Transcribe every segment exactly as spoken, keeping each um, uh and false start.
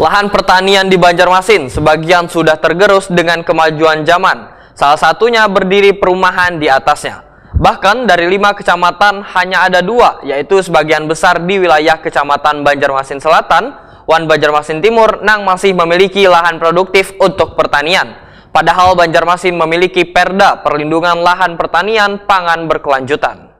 Lahan pertanian di Banjarmasin sebagian sudah tergerus dengan kemajuan zaman, salah satunya berdiri perumahan di atasnya. Bahkan dari lima kecamatan hanya ada dua, yaitu sebagian besar di wilayah Kecamatan Banjarmasin Selatan wan Banjarmasin Timur nang masih memiliki lahan produktif untuk pertanian. Padahal Banjarmasin memiliki Perda Perlindungan Lahan Pertanian Pangan Berkelanjutan.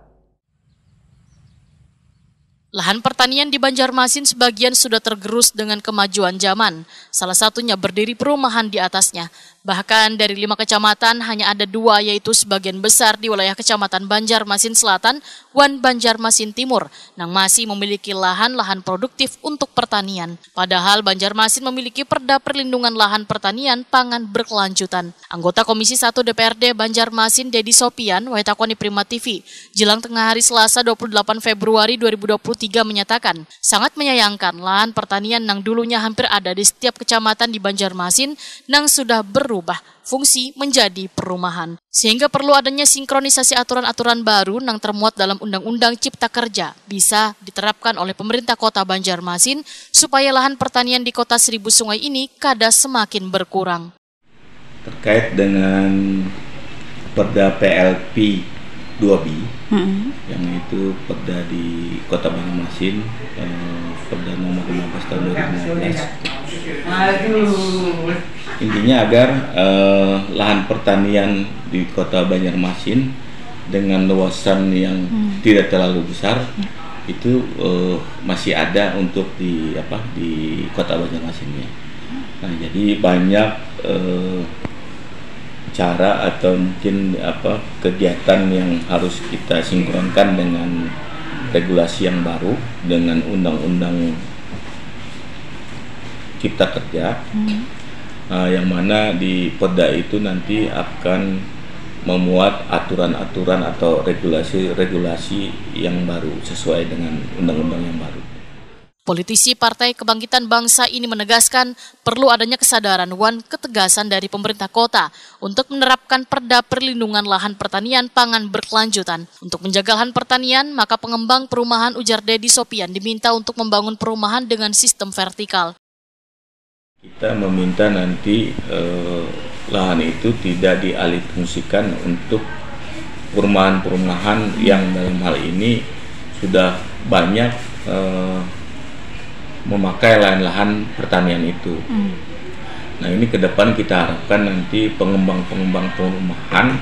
Lahan pertanian di Banjarmasin sebagian sudah tergerus dengan kemajuan zaman, salah satunya berdiri perumahan di atasnya. Bahkan dari lima kecamatan hanya ada dua, yaitu sebagian besar di wilayah Kecamatan Banjarmasin Selatan wan Banjarmasin Timur nang masih memiliki lahan-lahan produktif untuk pertanian. Padahal Banjarmasin memiliki Perda Perlindungan Lahan Pertanian Pangan Berkelanjutan. Anggota Komisi satu D P R D Banjarmasin, Dedi Sopian, wayah takoni Prima T V, jelang tengah hari Selasa dua puluh delapan Februari dua ribu dua puluh tiga menyatakan, sangat menyayangkan lahan pertanian nang dulunya hampir ada di setiap kecamatan di Banjarmasin nang sudah berubah fungsi menjadi perumahan. Sehingga perlu adanya sinkronisasi aturan-aturan baru nang termuat dalam Undang-Undang Cipta Kerja bisa diterapkan oleh pemerintah kota Banjarmasin supaya lahan pertanian di kota Seribu Sungai ini kada semakin berkurang. Terkait dengan Perda P L P dua B, hmm. yang itu perda di Kota Banjarmasin, eh, perda nomor lima belas tahun dua ribu lima belas. Intinya agar eh, lahan pertanian di Kota Banjarmasin dengan luasan yang hmm. tidak terlalu besar hmm. itu eh, masih ada untuk di apa di Kota Banjarmasinnya. Nah, jadi banyak eh, cara atau mungkin apa kegiatan yang harus kita sinkronkan dengan regulasi yang baru, dengan undang-undang Cipta Kerja, hmm. uh, yang mana di Perda itu nanti akan memuat aturan-aturan atau regulasi-regulasi yang baru sesuai dengan undang-undang yang baru. Politisi Partai Kebangkitan Bangsa ini menegaskan perlu adanya kesadaran wan ketegasan dari pemerintah kota untuk menerapkan Perda Perlindungan Lahan Pertanian Pangan Berkelanjutan. Untuk menjaga lahan pertanian, maka pengembang perumahan, ujar Dedi Sopian, diminta untuk membangun perumahan dengan sistem vertikal. Kita meminta nanti eh, lahan itu tidak dialihfungsikan untuk perumahan-perumahan yang dalam hal ini sudah banyak eh, memakai lahan-lahan pertanian itu. Hmm. Nah, ini ke depan kita harapkan nanti pengembang-pengembang perumahan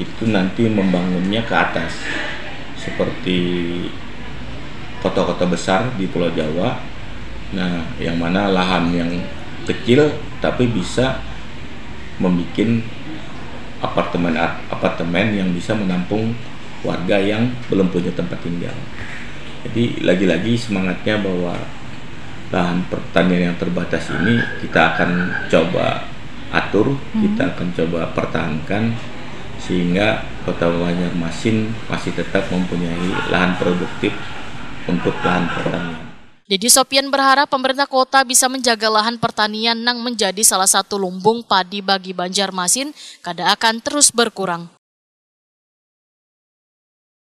itu nanti membangunnya ke atas seperti kota-kota besar di Pulau Jawa. Nah, yang mana lahan yang kecil tapi bisa membuat apartemen apartemen yang bisa menampung warga yang belum punya tempat tinggal. Jadi lagi-lagi semangatnya bahwa lahan pertanian yang terbatas ini kita akan coba atur, hmm. kita akan coba pertahankan sehingga Kota Banjarmasin masih tetap mempunyai lahan produktif untuk lahan pertanian. Dedi Sopian berharap pemerintah kota bisa menjaga lahan pertanian nang menjadi salah satu lumbung padi bagi Banjarmasin kada akan terus berkurang.